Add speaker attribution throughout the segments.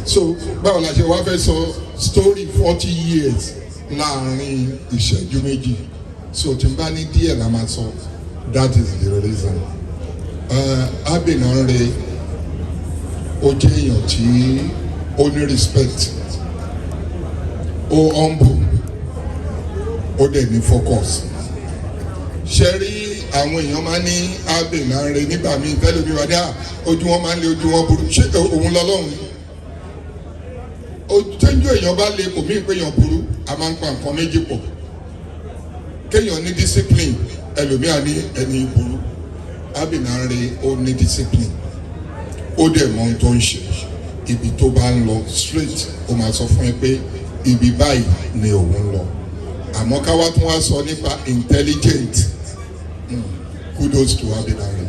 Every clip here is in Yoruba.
Speaker 1: So báwo la ṣe wá fẹ́ sọ story 40 years láàrin ìṣẹ́jú 2? So tí n bá ní díẹ̀ la máa sọ, that is the reason. Abbey Lanre, ó jẹ́ èèyàn tí ó ní respect, ó humble, ó dẹ̀ ní focus. Ṣe rí, àwọn èèyàn máa ní Abbey Lanre nígbà míì tẹ́lẹ̀ mi wá ní à, ojú wọn máa ń lé, ojú wọn burú. Ṣé òun lọ́lọ́run ni? Tẹ́jú èèyàn bá lé kò mí pé èèyàn burú. A máa ń pa nǹkan méjì pọ̀. Kéèyàn ní discipline, ẹlòmíà ní ẹni burú. Abbey Lanre, ó ní discipline, ó dẹ̀ mọ ohun tó ń ṣe. Ibi tó bá ń lọ straight, ó máa sọ fún ẹ pé ibi báyìí ni òun ń lọ. Àmọ́ ká wá tún wá sọ nípa intelligent, kudos to Abbey Lanre.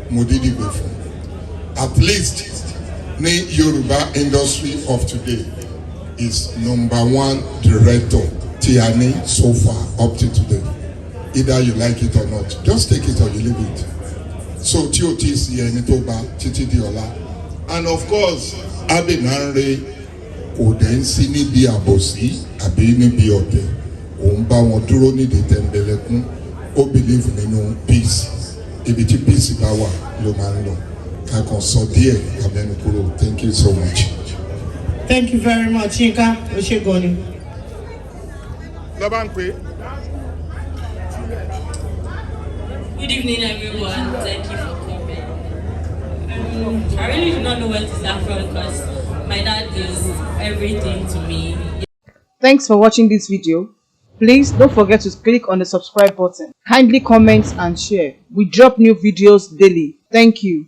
Speaker 1: Mo dídì gbé fún, at least ní Yorùbá industry of today, is number one director tí a ní so far up to today. Either you like it or not, just take it or you leave it. So tí o ti sí ẹni tó bá títí di ọ̀la. And of course, Abbey Lanre kò dẹ̀ ń sí níbi àbòsí àbí níbi ọ̀tẹ̀. Òun bá wọn dúró nídìí tẹ̀m̀bẹ̀lẹ̀kún. Ó believe nínú peace. Ibi tí peace bá wà ló máa ń lọ. Ká kàn sọ díẹ̀ abẹ́nu kúrò. Thank you so much.
Speaker 2: Thank you very much, Yinka. O ṣé gan ni.
Speaker 3: Lọ́ba ń pè é.
Speaker 4: Good evening, everyone. Thank you for coming. I really do not know where to start from because my dad is everything to me.
Speaker 5: Thanks for watching this video. Please don't forget to click on the subscribe button. Kindly comment and share. We drop new videos daily. Thank you.